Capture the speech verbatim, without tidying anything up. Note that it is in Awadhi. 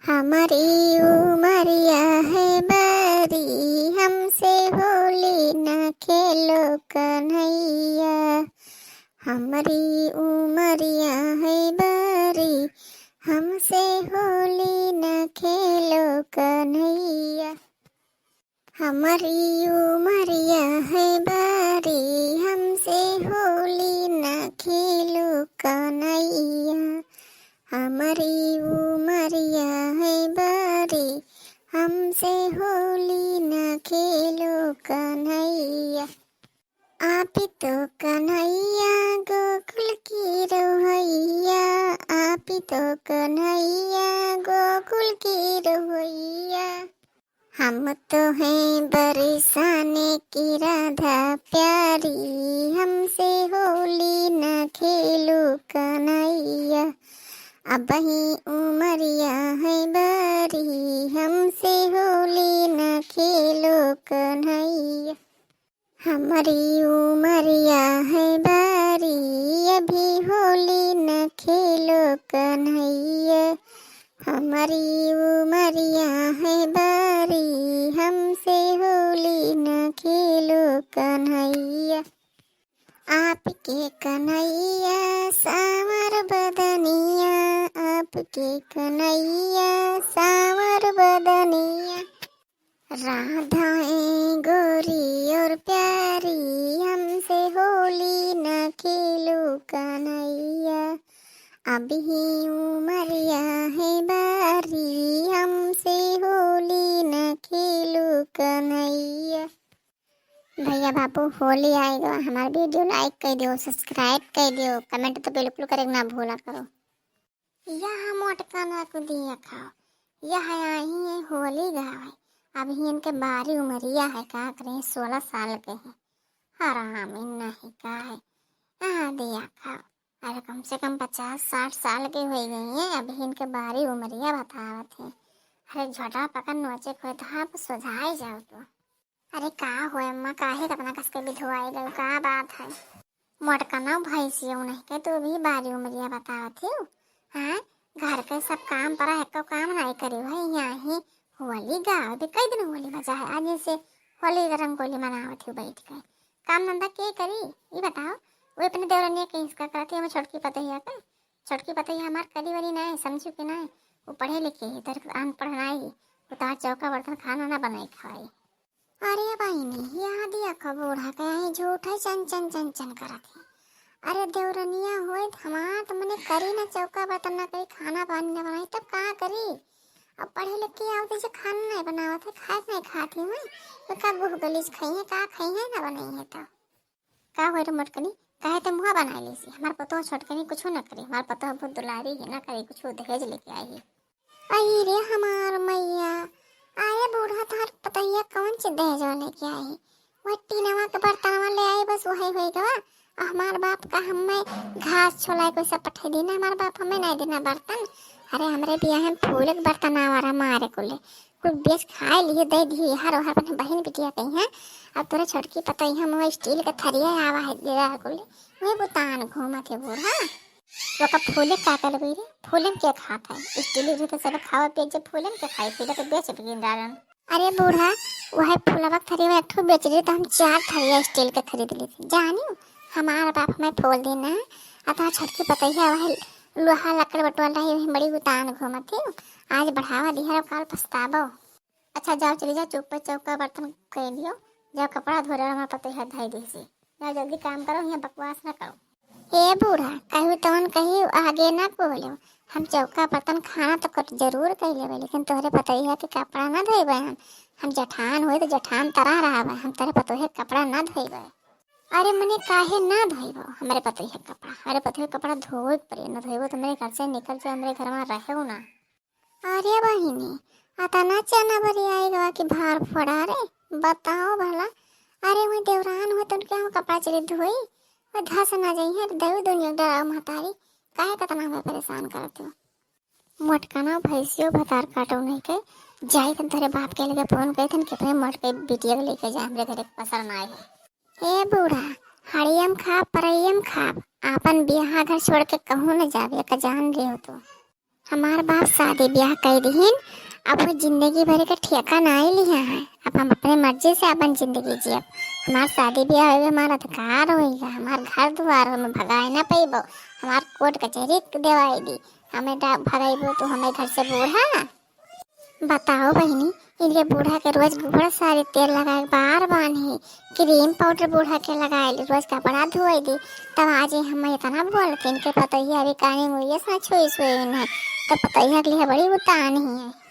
हमरी उमरिया है बरी, हमसे होली न खेलो कन्हैया। हमरी उमरिया है बरी, हमसे होली न खेलो कन्हैया। हमरी उमरिया है बरी, हमसे होली न खेलो कन्हैया। हमरी उमरिया है बरी, हमसे होली न खेलो कन्हैया। आप ही तो कन्हैया गोकुल की रोहैया, आप ही तो कन्हैया गोकुल की रोहैया। हम तो हैं बरसाने की राधा प्यारी, हमसे होली न खेलो कन्हैया। अबही उमरिया है बरी, हमसे होली न खेलो कन्हैया। हमरी उमरिया है बरी, अभी होली न खेलो कन्हैया। हमरी उमरिया है बरी, हमसे होली न खेलो कन्हैया। आपके कन्हैया सांवर बदनिया, आपके कन्हैया सांवर बदनिया। राधाएं गोरी और प्यारी, हमसे होली न खेलो कन्हैया। अभी उमरिया है बरी, हमसे होली न खेलो कन्हैया। भैया बाबू, होली आएगा, हमार video like कर दियो, subscribe कर दियो, comment तो बिल्कुल करे ना भूला करो। यह मोटकना को दिया खाओ, यह आई है होली गावे। अभी इनके बारी उमरिया है, का करें, सोलह साल के हैं। हरामी नहीं का है, यहाँ दिया खाओ। अरे कम से कम पचास साठ साल के हो गई हैं, अभी इनके बारी उमरिया बतावत हैं। अरे झोटा पकड़ नोचे खोए तो आप सोझाई जाओ तो। अरे का हो अम्मा, काहे कतना कस के बिधुआई गयो, का बात है? मोटकना भैंसियो नहीं के तू भी बारी उमरिया बतावत हियो। हाँ, घर के सब काम पर एको काम नहीं करी है, यहाँ ही होली गावे भी कई दिन होली बचा है, आज से होली रंगोली मनावत हियो बैठ के। काम धंधा के करी, ई बताओ। वो अपने देवरनिया के हिसका करत हियो, छोटकी पतोहिया के। छोटकी पतोहिया हमार करी वरी नहीं, समझू के नहीं। वो पढ़े लिखे ही, तेरे अनपढ़ नहीं ही। वो तार चौका बर्तन खाना ना बनाई खाई। अरे बहिनी, यहाँ दिया का बूढ़ा के यहीं झूठ है, चन चन चन चन करत है। अरे देवरनिया होए त हमार त मने करी ना चौका बर्तन ना करी, खाना पानी ना बनाई, तब का करी? अब पढ़े लिख के आओ तो जे खाना नहीं बनावत है, खाए नहीं खाती हुई, तो का गुह गलीज खाई है, का खाई है ना बनाई है तो। का होए रे मोटकनी, काहे ते मुँह बनाए लेसी? हमार पतोह छोटकनी कुछो न करे, हमार पतोह बहुत दुलारी है, ना करे कुछो दहेज लेके आई है। अई रे हमार मैया, अरे बूढ़ा तोहार पतोहिया कौन चीज दहेज लेके आई? वह टीनवा के बर्तनवा ले आई, बस वही होई गवा। आ हमार बाप का हमें घास छोलाए कोई सब पठाई देना, हमार बाप हमें नहीं देना बर्तन। अरे हमरे बियाह में फूल के बर्तन आवा रहा मारे कुले, कुल बेच खाए लिए दे दिए हर ओहर अपने बहिन बिटिया कही है। अब तोरे छोटकी पतोहिया मुँह स्टील के थरिया आवा है दे रहा कुले, वही बुतान घूमत है बूढ़ा। ओका फूले का करबे रे? फूले में के खात है? स्टील उठे तो सब खावा पिए, जब फूले में के खाई, फूले के बेच बिकिन डालन। अरे बूढ़ा, वह फूलवा के थरिया एक ठो बेच रही तो हम चार थरिया स्टील के खरीद लेते। जानियो, हमार बाप हमें फूल देना है, आ तोहार छोटकी पतोहिया वह लोहा लकड़ बटोल रही, वही बड़ी उतान घूमत है। आज बढ़ावा दिहर, काल पछताबो। अच्छा जाओ, चली जाओ, चुप पे चौका बर्तन कर लियो, जाओ कपड़ा धो रहा हमार पतोहिया धाई दी से। जाओ जल्दी काम करो, यहाँ बकवास ना करो। ए बूढ़ा, कहू तवन कही आगे ना बोलो। हम चौका बर्तन खाना तो कर जरूर कह लेबे, लेकिन तोहरे पतोहिया के कपड़ा ना धोइबे हम। हम जठान होई तो जठान तरह रहबे, हम तोहरे पतोहिया के कपड़ा ना धोइबे। अरे मने काहे ना धोइबो हमरे पतोहिया के कपड़ा? हमरे पतोहिया के कपड़ा धोए के पड़े, ना धोइबो तो मेरे घर से निकल जाओ, हमरे घर में रहो ना। अरे बहिनी, अतना चना बरियाई गवा कि भार फोड़ा रे, बताओ भला। अरे वही देवरान हो तो उनके हम कपड़ा चली धोई, वो धस ना जाई है, दऊ दुनिया डराओ महतारी, काहे कतना हमें परेशान करते हो? मोटकना भैंसियो भतार काटो नहीं के, जाई तन तेरे बाप के लगे फोन करे तन कितने मोट के बिटिया के लेके जाए हमरे घरे पसर ना आए। ए बूढ़ा, हड़ियम खाब, परैयम खाब, आपन बियाह घर छोड़ के कहूँ न जाबे, का जान लियो तो। हमार बाप शादी ब्याह कइ दिहिन, अब वो जिंदगी भर के ठेका नाहीं लिहा है। अब हम अपने मर्जी से अपन जिंदगी जियब। हमार शादी ब्याह होइगा, हमार अधिकार होइगा, हमार घर दुआर, हमें भगाए ना पइबो। हमार कोर्ट कचहरी देवाई दी, हमें डा-, भगाइबो तू हमें घर से बूढ़ा। बताओ बहिनी, इनके बूढ़ा के रोज गोबर सारी तेल लगाए, बार बांधी, क्रीम पाउडर बूढ़ा के लगाए, रोज कपड़ा धोए दी। तब आज ये हम इतना बोलते, इनके पतोहिया अभी कानी मुइये से छुई छुई नहीं, तो पतोहिया के लिए बड़ी उतान ही है।